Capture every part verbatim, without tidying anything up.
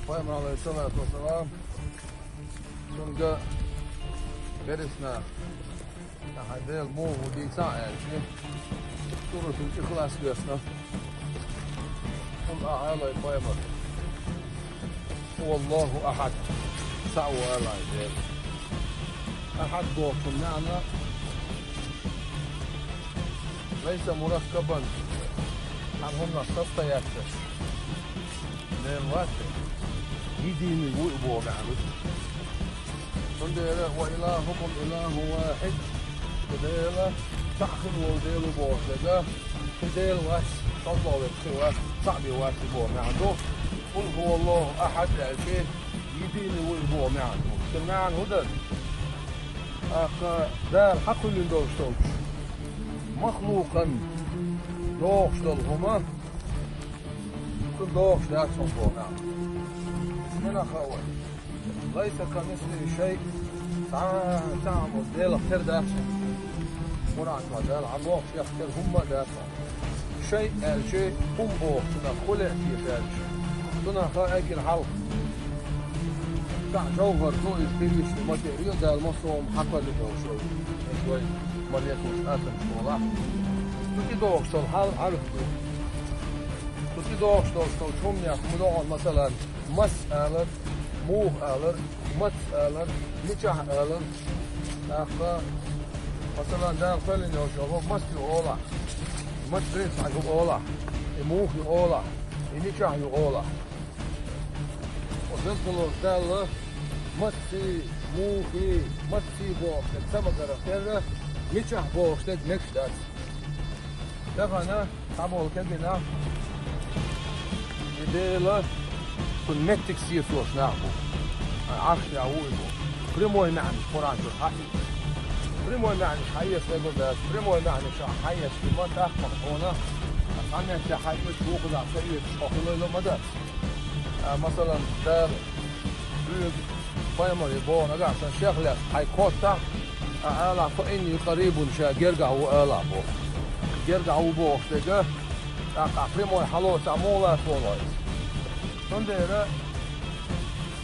Пайхамар, алейхиссалату вассалам, цунга берсина, хьан Дела муха ву дийца аьлча, Суратуль Ихлас весна. Цунга аьлла пайхамар: «Ху Аллаху ахад». Цхьаъ ву аьлла Дела. Ахад бохучун маьӀна: лайса мураккабан, хьан хӀуманах состоящий Дела вац, единый ву боху маьӀна. Цундела: «Ва илахукум илахун вахид», шун Дела цхьаъ хир волу Дела ву бохуш дерг, ши Дела вац, шолгӀа верг хир вац, цхьаъ бен вац боху маьӀна ду. «Къул ху Аллаху ахад» аьлча, единый ву боху маьӀна ду. Цуьнан маьӀна хӀун дара? ТӀаккха Дала хьакхоьллина долуш долчу махлукъан догӀуш долу хӀума, цуьнан догӀуш дац хьуна боху маьӀна. Иза мила хаьа вайна? «Лайса камислихи шай». Цхьа, цхьа а Делах тера дац хьуна. Къуръан чохь Дала хьан бохуш, Делах тера хӀумма а дац хьуна. «Шай» аьлча, хӀума боху цунах, хӀун лаьа теша аьлча. Цунах хаьа кхин хьалха. Цхьаъ жовхӀар ду, иза первичный материя, Дала массо а хӀума хьакхоьллина долуш долу. Иза вай ма-летталуш атомаш олахь. Цу тӀедогӀуш долу хьал Ӏарф ду. Цу тӀедогӀуш долуш долчу хӀуманех хӀун догӀу, масалан, мас алар, муха алар, мац алар, мичахь алар. ТӀаккха, масалан, Дала кхоьллина йолчу хӀуманах мас ю олахь. Мац принцип ю олахь. И муха ю олахь. И мичахь ю олахь. Оцу Веза-Воккхачу Далла мацций, мухий, мацций бохуш дерг ца ма-дарра терра, мичахь бохуш дерг мегаш дац. Тахана цхьаболу кегийнаш и Дела цуьнан меттиг сецош нах бу. Ӏарш тӀехь ву и бу. Прямой маьӀнаш Къуръан чуьра хьаэцна. Прямой маьӀнаш хьаэцна мегар дац. Прямой маьӀнаш хьаэцна ма тахана хьуна. Цхьа меттехь хьаэцча, вукхузахь ца оьцуш хьо хуьлийла ма дац. А, масалан, Дала, Цуьнга пайхамаре боху, нагахь санна шех лаьцна хьайн коттахь, а, алахь: «Фа инни къарибун», ша гергахь ву алахь боху. Гергахь ву бохуш дерг, тӀаккха прямой хьалоцахь муха лацало иза? Цундела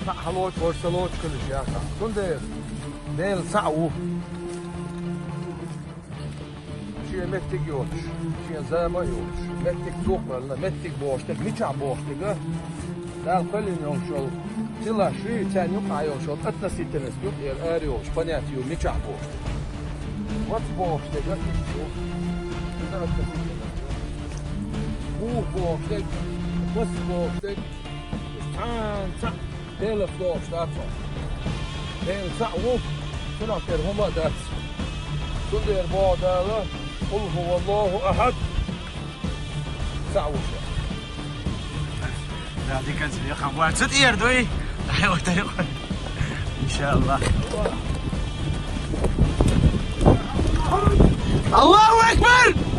цхьаъ хьалоцу, вара ца лоцу хилла ша ахь. Цундела Дела цхьаъ ву. Шен меттиг йоцуш, шен зама а йоцуш, меттиг цо кхоьллина, меттиг бохуш дерг, мичахь бохуш дерг, Дала кхоьллина йолуш йолу силаш, царна юкъахь йолуш йолу относительность ю, тӀера ара йолуш понятие ю, мичахь бохуш дерг. Мац бохуш дерг, иза относительность ю. Муха бохуш дерг, мац бохуш дерг, цхьаьна цхьаъ Делах догӀуш дац хьо. Дела цхьаъ ву, цунах тера хӀума а дац. Цундела боху Дала: «Къул ху Аллаху ахад». Цхьаъ ву ша. Да, диканца вехан бу. Цу тӀера дуй? Ай, вот это. Иншаллах. Аллаху акбар!